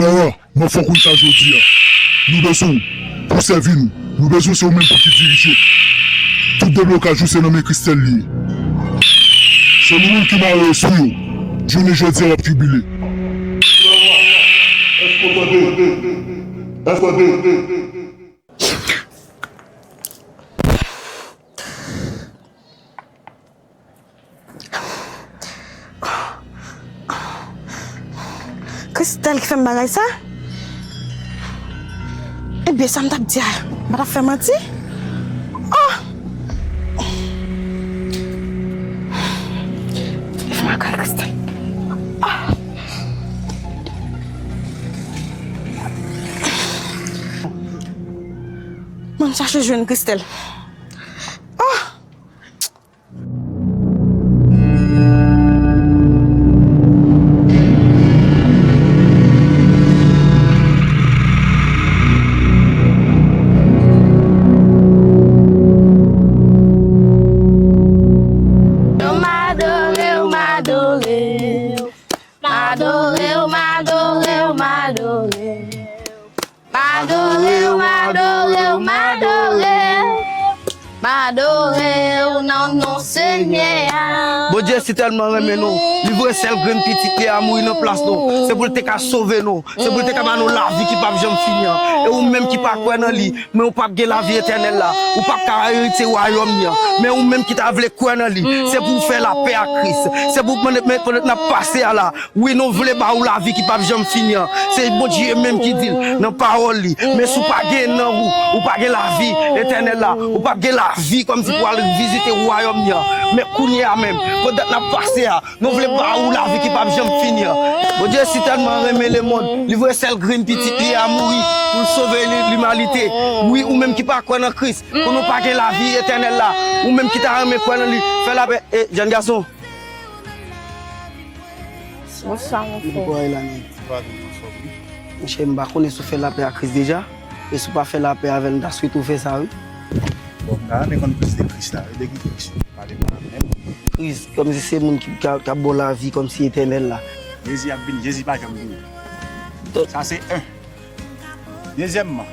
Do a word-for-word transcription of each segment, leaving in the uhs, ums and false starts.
Lawa, mwen fò konn sa jodi a. Nou bezwen w pou sèvi nou. Nou bezwen se ou menm pou ki dirije. Tout deblokaj ou se nan men Kristèl li ye. Se li menm ki mare espri yo. Jounen jodi a w ap tribile. Lawa, èske w tande? Èske w tande? Christelle ki fè m bagay sa? Ebyen, sa m t ap di a, m pa t ap fè manti? Oh! Telefòn lakay Christelle. Oh! Mwen chache jwenn Christelle. Oh! M adore w, m adore w. M adore w, m adore w, m adore w. M adore w, m adore w, m adore w. M adore w nan non Senyè a. Bondye si tèlman renmen nou, li voye sèl grenn pitit li a mouri nan plas nou. Se pou l te ka sove nou. Se pou l te ka ba nou lavi ki p ap janm fini an. E ou menm ki pa kwè nan li, men ou p ap gen lavi etènèl la. Ou p ap ka eritye wayòm li an. Men ou menm ki ta vle kwè nan li, se pou w fè lapè ak Kris. Se pou w mande, men pandan n ap pase a la, wi, nou vle ba ou lavi ki p ap janm fini an. Se Bondye menm ki di l nan pawòl li. Men si w pa gen nan ou, ou pa gen lavi etènèl la, ou p ap gen lavi kòmsi pou w al vizite wayòm li an. Men kounye a menm, pandan n ap pase a, nou vle ba ou lavi ki p ap janm fini an. Bondye si tèlman renmen lemonn, li voye sèl grenn pitit li a mouri pou l sove li- limanite. Wi, ou menm ki pa kwè nan Kris, pou nou pa gen lavi etènèl la. Ou menm ki ta renmen kwè nan li, fè lapè. E, jèn gason, Bonswa, mon frè. Monchè, m pa konnen si w fè lapè ak Kris deja. E si w pa fè lapè avè l, m ta swete w fè sa, wi. Bon, m ta renmen konn plis de Kris la, wi. De ki Kris? Pale m la menm. Kris, kòmsi se moun ki ka, ka ba w lavi, kòmsi etènèl la. Jezi ap vini, Jezi pa janm vini. Sa se en. Dezyèmman,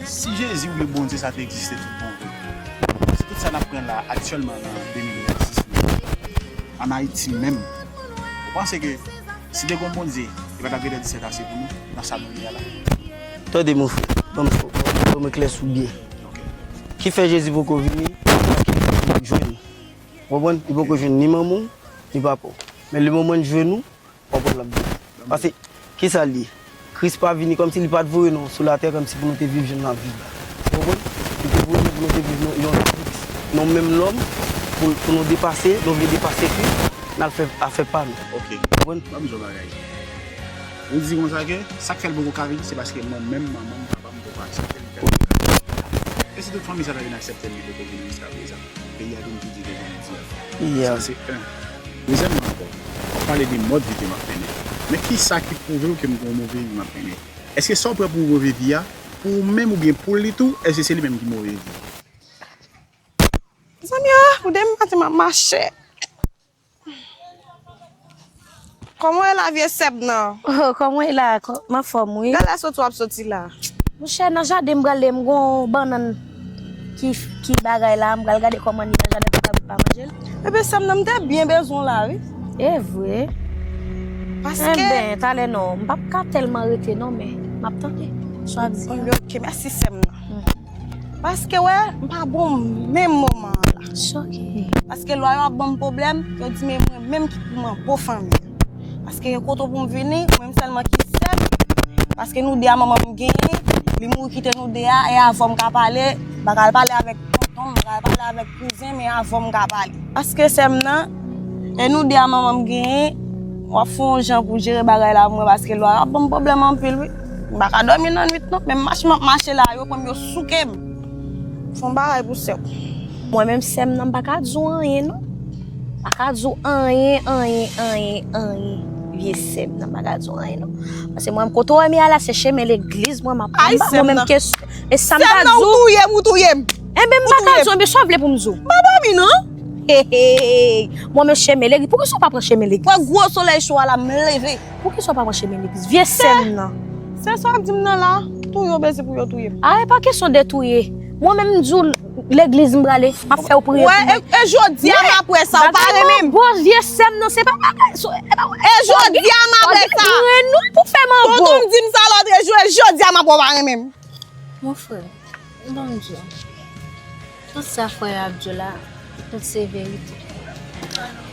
si Jezi oubyen Bondye sa te egziste tout bon vre, si tout sa n ap pran la aktyèlman nan de mil vennsis an Ayiti menm, ou panse ke si te gon Bondye, li pa t ap gentan di sètase pou nou nan sa nou ye a la? Tande, mon frè, ban m, ban m eklèsi w byen. Ki fè Jezi poko vini? Paske li poko jwenn. Ou konprann? Li poko jwenn ni manman w, ni papa w. Men lemoman l jwenn ou, w ap wè l ap vini. Paske, kisa l ye? Kris pa vini kòmsi li pa t voye nou sou latè kòmsi pou nou te viv jan n ap viv la. Ou konprann? Li te voye nou pou nou te viv nou yon lavi nan menm lòm, pou, pou nou depase, nou vle depase Kris, n al fè afè pa nou. Ok. Konprann? Ban m di w yon bagay. Ou di konsa ke sa k fè l poko ka vini, se paske mwen menm, manman m, papa m poko aksepte l fè l. E si tout fanmi sa ta vin aksepte l, li poko vini jiska prezan? Peyi a vin pi di ke jan l di a. Sa se en. Dezyèmman ankò, w ap pale de mòd vi ke m ap mennen. Men kisa ki pwouve w ke m gen yon move vi m ap mennen? Èske sa w pran pou move vi a, pou ou menm oubyen pou li tou, èske se li menm ki move vi? Zanmi, ah, ou de m maten m ap mache. Kòman w ye la, vye sè m nan? Oh, kòman w ye la? M anfòm, wi. Gade lè soti w ap soti la. Monchè, nan jaden m prale, m gon bannann ki, ki bagay la, m pral gade kòman li nan jaden pou m kapab pa manje l. Ebyen, sè m nan, m te byen bezwen w la, wi. E vre? Paske Enben, talè non, m p ap ka tèlman rete non, men m ap tande. Swa di. Ok, mèsi sè m nan. Paske wè, m pa bon menm moman an la. Choke. Paske lwa yo ap ban m pwoblèm, yo di men mwen menm ki pou mwen bon fanmi. Paske gen kote pou m vini, mwen menm sèlman ki sè m. Paske nou de a manman m genyen, li mouri kite nou de a, e avè w m ka pale, m pa ka al pale avèk tonton m, m pa ka al pale avèk kouzen m, e avè w m ka pale. Paske sè m nan, e nou de a manman m genyen, w ap fè yon jan pou jere bagay la pou mwen, paske lwa yo ap ban m pwoblèm anpil, wi. M pa ka dòmi nan nwit non, menm mach m ap mache la, yo pran m, yo souke m. Fè yon bagay pou sè w. Mwen menm sè m nan, m pa ka di w anyen non. M pa ka di w anyen, anyen, anyen, anyen. Vye sè m nan, m pa ka di w anyen non. Paske mwen, kote w wè m ye a la, se chemen legliz mwen m ap pran. Mwen menm ke e sa m ta di w. Ou touye m, ou touye m. Enben, m pa ka di w, enben, sa w vle pou m di w? M pa dòmi non. Hey, hey, mwen menm chemen legliz. Poukisa w pa pran chemen legliz? Wè gwo solèy cho a la, m leve. Poukisa w pa pran chemen legliz? Vye sè m nan. Se sa w ap di m nan la, touye w bezwen pou yo touye m. A, e pa kesyon de touye. Mwen menm m di w legliz m prale, m ap fè w priye pou mwen. Wè, e, e jodi a m ap wè sa, ou pa renmen m. Bagay manbo vye sè m nan, se pa bagay, so, e pa, e jodi a m ap wè sa. Grenn ou pou fè manbo. Tonton m di m sa lòt jou, e jodi a m ap wè w pa renmen m. Mon frè, ban m di w. Tout sa frè a ap di w la, tout se verite.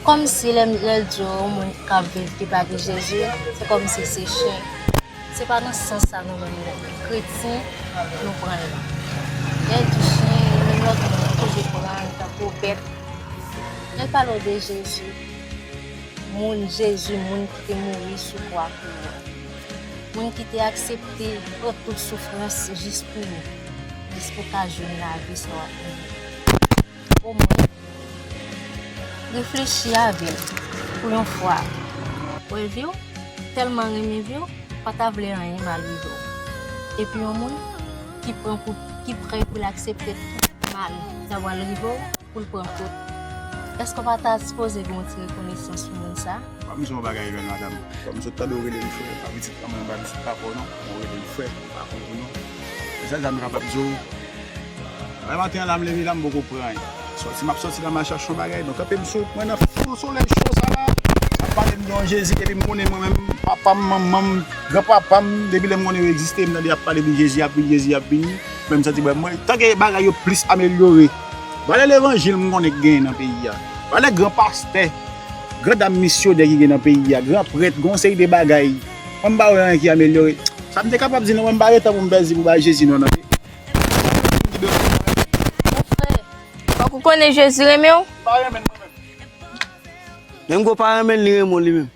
Kòmsi lè, lè l di w yon moun k ap viv ki pa gen Jezi, se kòmsi se chen. Se pa nan sans sa nou menm kretyen nou pran l la. Lè l di chen, menm lòt moun yo toujou pran l tankou bèt. Lè l pale w de Jezi, moun Jezi, moun ki te mouri sou kwa pou ou. Moun ki te aksepte pran tout soufrans jis pou ou, jis pou w ka jwenn lavi sa w ap mande. Omwen, reflechi avè l pou yon fwa. Wè vi w, tèlman renmen vi w, pa ta vle anyen mal rive w. Epi yon moun ki pran pou, ki prè pou l aksepte tout mal ta pral rive w, pou l pran tout. Èske w pa ta sipoze gen yon ti rekonesans pou moun sa? Pa bezwen yon bagay, jèn madanm. Kòm m sot tande w rele m frè, pa pitit pa mwen, pa pitit pa pa w non. Mwen rele m frè, m pa konn ou non. E sèl sa m kapab di w. Lè maten an la, m leve la, m poko pran anyen. Sòti, m ap sòti la, m al chache yon bagay. Donk, kanpe m sou, mwen nan fon solèy cho sa la. Ap pale m de yon Jezi, epi m konnen mwen menm, papa m, manman m, granpapa m, depi lè m konnen yo egziste, m tande y ap pale de Jezi, y ap vini, Jezi, y ap vini. Men m santi, bwè, mwen, tanke bagay yo plis amelyore, valè levanjil m konnen k genyen nan peyi a, valè gran pastè, gran dam misyonè ki gen nan peyi a, gran prèt, gen yon seri de bagay. Mwen, m pa wè anyen ki amelyore. Sa m te kapab di non, mwen, m pa gen tan pou m pèdi pou bay Jezi non nan. Mon frè, fòk ou konnen Jezi renmen w. Pa renmen mwen menm. Menm gwo pa renmen l, li renmen w li menm.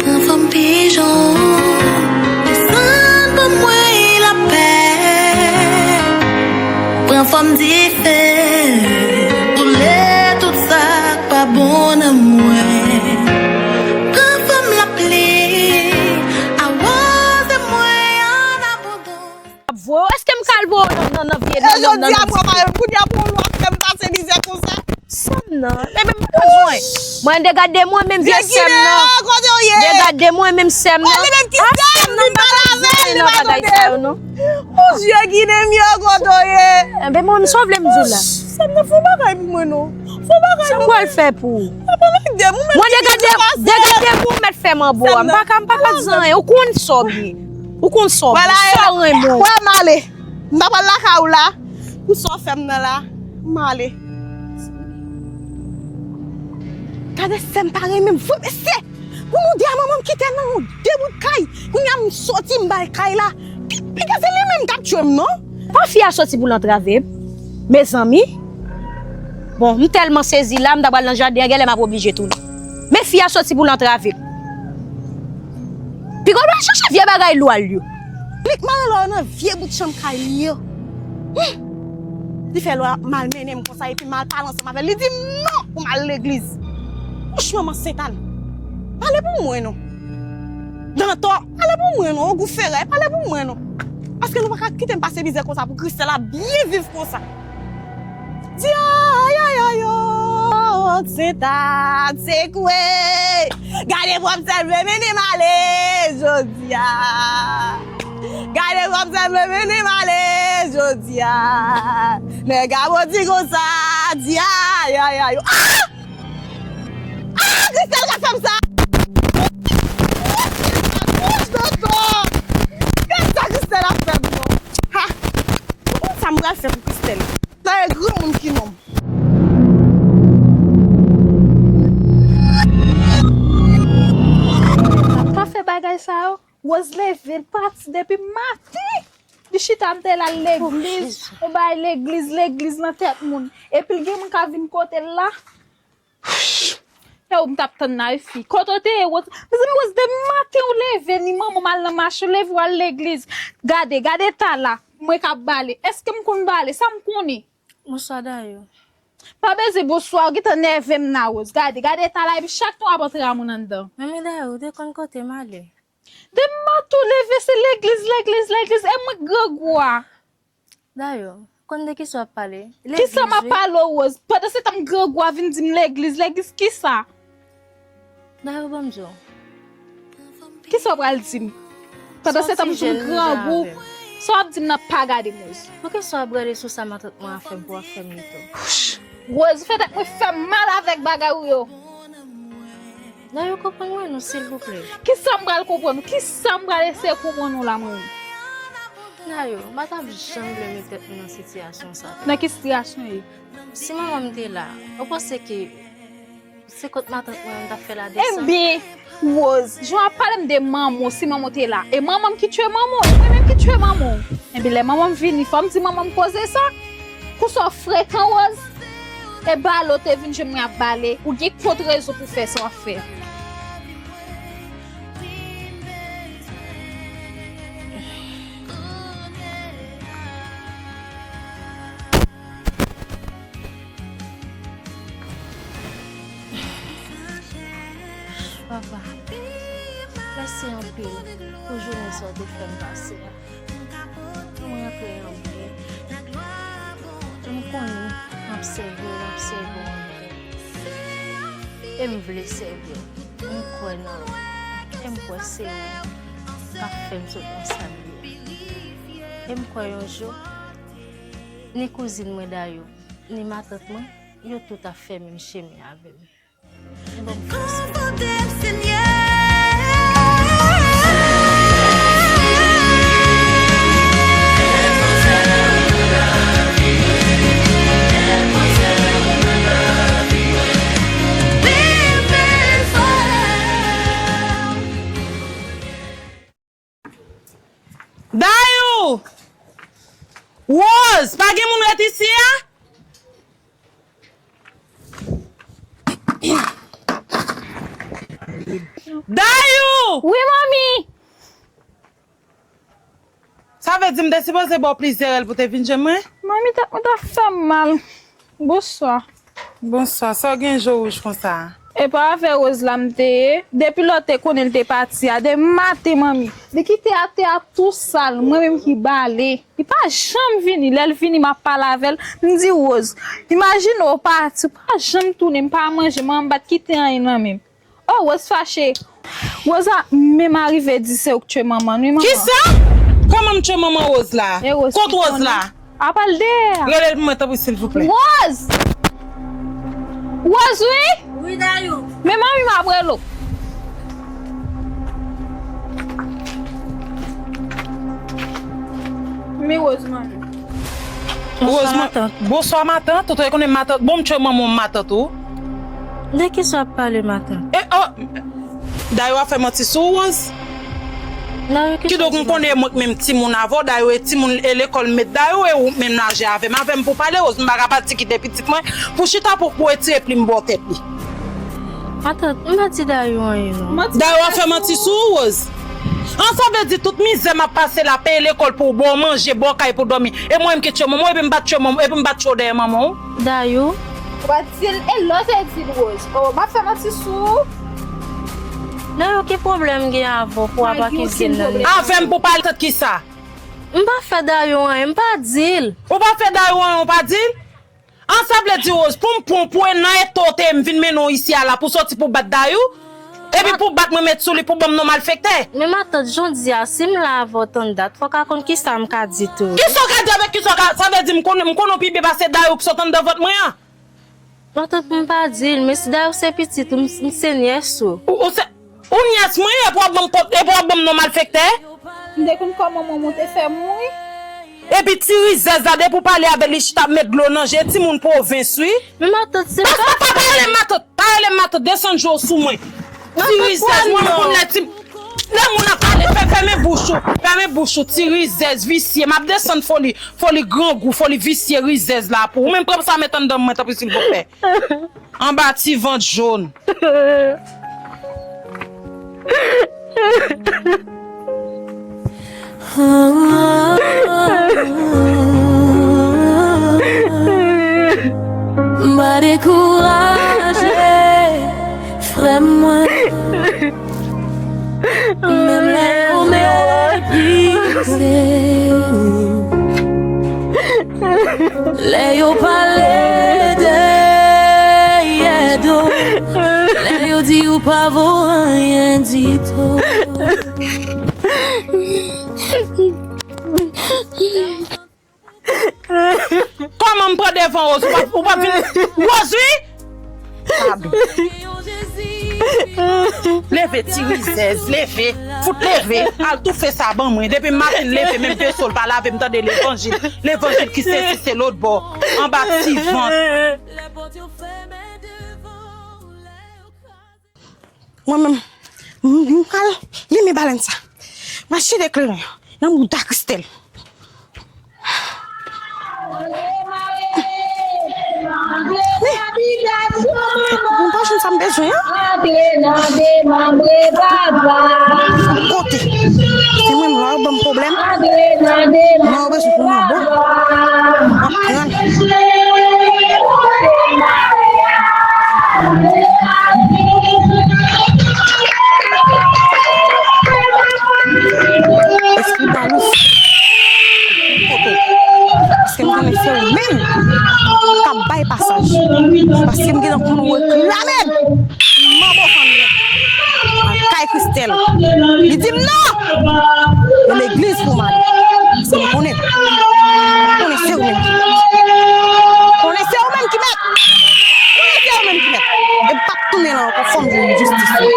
Pran fòm pijon, desann pou mwen lapè. Pran fòm dife, boule tout sa k pa bon nan mwen. Pran fòm lapli, awoze mwen an abondans. Ap voye w? Èske m ka al voye w nan, nan, nan vye, nan, nan, nan, nan, jodi a, mwen pa, kounye a pou w ap fè m pase mizè konsa. Sè m nan, men, men, m pa bezwen. Mwen, degade mwen menm, vye sè m nan. Degade mwen menm, sè m nan. Mwen li menm ki sè m, li pa bezwen nan bagay sa yo non. Bondye gide m yo, kote w ye? Enben, mwen, sa w vle m di w la? Sè m nan, fè yon bagay pou mwen non. Fè yon bagay pou mwen. Sa m pral fè pou ou? Mwen, degade, degade mwen, ou mèt fè manbo a. M pa ka, m pa ka di anyen. Ou konn sa w ye. Ou konn sa w vle, sa w renmen w. Wè, m ale. M pa pral lakay ou la. Pou sa w fè m nan la, m ale. Gade sè m pa renmen m vre, mesye. Pou nou de a manman m kite nan yon de bout kay. Kounye a m soti m bay kay la. Pi, pi gade se li menm k ap tchwe m, non? Pa fi a soti pou l antrave m. Mezanmi. Bon, m tèlman sezi la, m ta pral nan jaden an, genlè m ap oblije tounen. Men fi a soti pou l antrave m. Piga w al chache vye bagay lwa l yo. Li k mare lwa yo nan vye bout chanm kay li yo. Hmm. Li fè lwa mal mennen m konsa, epi m al pale ansanm avè l. Li di m non pou m al legliz. Wouch manman Sentàn. Pale pou mwen non. Dantò, pale pou mwen non. Ogou Feray, pale pou mwen non. Paske nou pa ka kite m pase mizè konsa pou Kristèl ap byen viv konsa. Di ay, ay, ay, yo, se ta, se kwe. Gade pwòp sèl mwen mennen m ale jodi a. Gade pwòp sèl mwen mennen m ale jodi a. Nèg a modi konsa, di ay, ay, ay, yo. Ah! Ah, Kristèl ka fè m sa! Wouch, doktè! Gad sa Kristèl ap fè m non. Ha! Ou konn sa m pral fè pou Kristèl? Sa e granmoun ki nonm. Pa fè bagay sa yo. Rose leve, l pati depi maten. Li chita, m te la legliz. Yon bagay legliz, legliz nan tèt moun. Epi l gen moun ka vin kote l la. E ou m t ap tann la, wi fi. Kote w te ye, Rose? Mezanmi, Rose, depi maten ou leve, ni manman m al nan mache, ou leve w al legliz. Gade, gade eta la, mwen k ap bale. Èske m konn bale? Sa m konnen? Bonswa, Dayou. Pa bezwen bonswa, ou gentan nève m nan, Rose. Gade, gade eta la, epi chak tan w ap antre a moun anndan. Men, men, Dayou, ou te konn kote m ale? Depi maten ou leve, se Legliz, legliz, legliz, e mwen k grangou a. Dayou, konn de kisa w ap pale? Kisa m ap pale, Rose? Pandan se tan m grangou a vin di m legliz, legliz kisa? Dayou, ban m di w. Kisa w pral di m? Pandan se tan m di w m grangou, sa w ap di m nan pa gade m, Rose. Poukisa w ap rele sou sa matant mwen ap fè m pou w ap fè m li tou? Rose, fè tèt mwen fè m mal avèk bagay ou yo. Dayou, konprann mwen non, silvouplè. Kisa m pral konprann ou? Kisa m pral eseye konprann ou la, mwen menm? Dayou, m pa t ap janm vle met tèt mwen nan sitiyasyon sa. Nan ki sitiyasyon e? Si manman m te la, ou panse ke se kont matant mwen an m t ap fè la desann? Ebyen, Rose, jan w ap pale m de manman w, si manman w te la, e manman m ki tiye manman w, e mwen menm ki tiye manman w. Ebyen, lè manman m vini, fò m di manman m koze sa? Kou sa w frekan, Rose? E bale w te vin jwenn mwen ap bale, ou gen kont rezon pou fè sa w ap fè a. Papa, mèsi anpil pou jounen sa w te fè m pase a. Mwen rantre an byen. M konnen m ap sèvi w, m ap sèvi w anpil. E m vle sèvi w. M kwè nan ou. E m kwè se ou k ap fè m sot nan sa m ye a. E m kwè yon jou, ni kouzin mwen Dayou, ni matant mwen, yo tout ap fè menm chemen avè m. Konfòte m, Senyè. Dayou! Rose, pa gen moun ret isi a? Dayou! Wi, manmi! Sa vle di m te sipoze ba w plizyè rèl pou te vin jwenn mwen? Manmi, tèt mwen ta fè m mal. Bonswa. Bonswa, sa w gen je w wouj konsa? E pa avè Rose la m te ye. Depi lè w te konnen l te pati a, demen maten, manmi, li kite atè a tou sal, mwen menm ki bale. Li pa janm vini. Lè l vini, m ap pale avè l. M di, Rose, imajine w pati, ou pa janm tounen, m pa manje, manman m pa t kite anyen nan men m. Oh, Rose fache. Rose a menm arive di se ou k tye manman l, wi, manman. Kisa? Kòman m tye manman Rose la? Kot Rose la? Apa l dèyè a? Rele l pou mwen, tanpri, silvouplè. Rose! Rose, wi! Wi, Dayou. Men manmi m ap rele w. Men Rose, manmi. Bonswa, matant. Bonswa, matant. Ou te konnen matant. Bon, m tye manman w, matant ou. De kisa w ap pale, matant? E, oh, Dayou ap fè manti sou ou, Rose. Kidonk, m konnen e mwen k menm timoun avè w, Dayou e timoun e lekòl m met Dayou, e ou k menm laje avè m. Avè m pou pale, Rose, m pa ka pati kite pitit mwen pou chita pou, pou retire plim bò tèt li. Matant, m pa di Dayou anyen, non. Dayou ap fè manti sou ou, Rose. An, sa vle di tout mizè m ap pase la, peye lekòl pou ou, ba w manje, ba w kay pou w dòmi. E mwen menm ki tye manman w, epi m pa t tye manman, epi m pa t tye w dèyè manman w. Dayou. Ou pa di l, e lè w te di l, Rose. Oh, m ap fè manti sou ou. Dayou, ki pwoblèm gen avè w pou w ap akize l nan li? Avè m pou pale, matant, kisa? M pa fè Dayou anyen, m pa di l. Ou pa fè Dayou anyen, ou pa di l? An, sa vle di, Rose, pou m pran w pou e nan eta w te ye m vin mennen w isi a la pou sòti pou bat Dayou? Epi pou bat mwen met sou li pou ban m non malfektè? Men matant, jan w di a, si m la avè w tann dat, fò w ka konn kisa m ka di tou. Kisa w ka di avèk kisa w ka, sa vle di m konnen, m konnen w pi byen pase Dayou k sot anndan vant mwen an? Matant, m pa di l, men si Dayou se pitit ou, m, m se nyès ou. Ou, ou se, ou nyès mwen, epi w ap ban m kont, epi w ap ban m non malfektè? M te konn kòman manman w te fè mouri. Epi ti rizèz la, depi w pale avè l, li chita ap met dlo nan je, timoun pwovens, wi. Men matant, se pa, pa, pa rele m matant, pa rele m matant, desann je w sou mwen. Ti rizèz, mwen, m konn lè ti, lè moun ap pale, fè, fèmen bouch ou, fèmen bouch ou, ti rizèz, visye, m ap desann foli, foli grangou, foli visye, rizèz la pou ou. Ou menm pran sa met anndan mwen, tanpri, silvouplè. Anba ti vant jòn. M pa dekouraje, frè mwen. Menm lè yo mete pi Lè yo pale dèyè do, lè yo di ou pa vo anyen ditou. Kòman m pran devan Rose? Ou pa, ou pa vin. Rose, wi! Pardon. Leve, ti rizèz, leve. Fout leve. Al toufe sa ban mwen. Depi maten leve, menm veso l pa lave, m tande levanjil. Levanjil ki sezi se lòt bò. Anba ti vant. Mwen menm, m, m pral limen balèn sa. M pral chire kleren an nan bouda Christelle. Men, m pa jwenn sa m bezwen an. Kote? Se mwen menm la, yo ban m pwoblèm. Mwen yo bezwen pou manbo. M ap pran. Espri Balous. Kote? Paske m konnen se ou menm k ap bay pasaj. Paske m gentan konn ou reklame m. Manbo fanmi an. Al kay Christelle. Li di m non! E legliz pou m ale. Paske m konnen. M konnen se ou menm ki mèt. M konnen se ou menm ki mèt. M konnen se ou menm ki mèt. E m p ap tounen la ankò, fò m jwenn jistis mwen.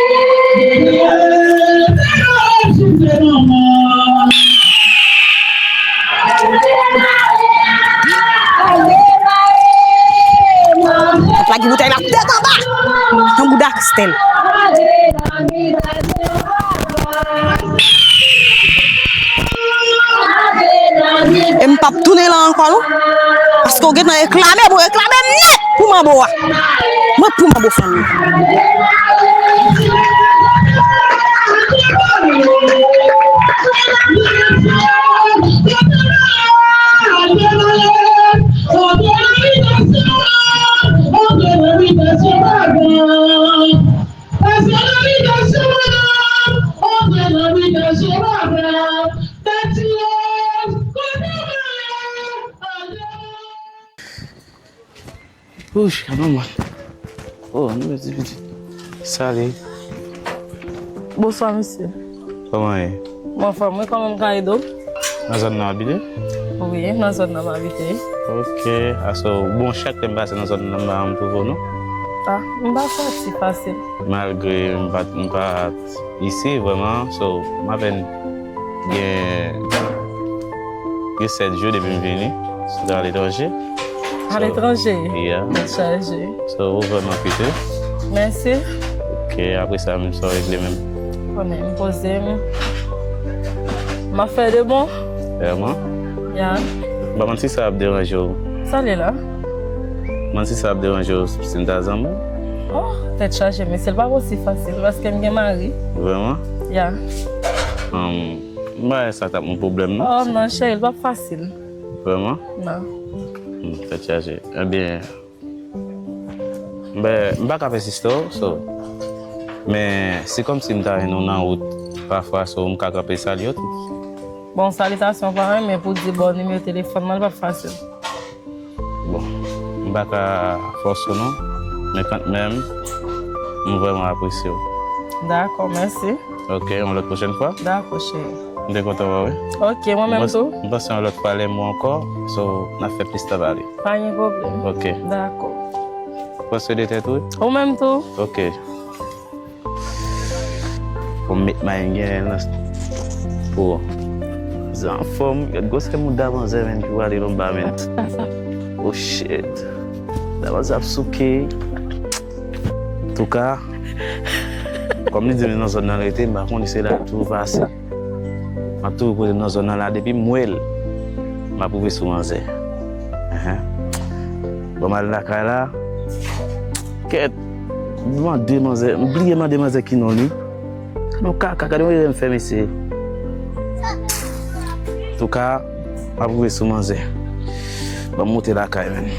Ap lage boutèy la tèt anba nan bouda Christelle. E m p ap tounen la ankò non. Paske w gentan reklame m, ou reklame m nèt pou manbo a. Mwen pou manbo fanmi. Wouch, adan mwen. Oh, nou mèt di pitit. Sali. Bonswa, mesye. Kòman ye? Mwen anfòm, wi, kòman m ka ede w? Nan zòn nan w abite? Wi, nan zòn nan m abite. Ok, aso, bon, chak lè m pase nan zòn nan, m pa janm twouve w, non? Ah, m pa sòti fasil. Malgre m pa, m pa isi, vrèman, so, m apèn gen, gen sèt jou depi m vini, sou aletranje. Aletranje? Yeah. Tèt chaje. So, ou vrèman kite. Mèsi. Ok, apre sa, menm sa w regle menm. Konnen, m poze m. M ap fè de bon. Vrèman? Yeah. M pa konn si sa ap deranje w. Sa li la? M pa konn si sa ap deranje w si m ta zanmi w. Oh, tèt chaje, mesye, l pa osi fasil, paske m gen mari. Vrèman? Yeah. Um, M pa wè sa t ap yon pwoblèm, non. Oh, non, cheri, l p ap fasil. Vrèman? Non. Hmm, tèt chaje. Ebyen, m pa, m pa ka pèsiste w, so. Men, se kòmsi m ta jwenn ou nan wout, pafwa, so, m ka kanpe salye w tou. Bon, salitasyon parèy, men pou di ba w nimewo telefòn mwen, l p ap fasil. Bon, m pa ka fòse w non, men kanmenm, m vrèman apresye w. Dakò, mèsi. Ok, yon lòt pwochèn fwa. Dakò, cheri. M te kontan wè w, wi. Ok, mwen menm tou. M panse yon lòt fwa lè m wè w ankò, so, n ap fè plis tan pale. Pa gen pwoblèm. Ok. Dakò. Pran swen de tèt ou, wi. Ou menm tou. Ok. Fò m met may m gen nan po. Zan anfòm, gad gwosè mouda manzè, menn, ki pral anba, menn. Oh shit. Manzè ap souke. Antouka, kòm li di m nan zòn nan l rete, m pa konnen se la l toujou pase. M ap toujou poze m nan zòn nan la, depi m wè l, m ap rive sou manzè. Enhen. Bon, m al lakay la. Kèt, m mande manzè, m bliye mande manzè ki non li. Gade yon kaka, gade yon erè m fè, mesye. Antouka, m ap rive sou manzè. Ban m moute lakay, menn.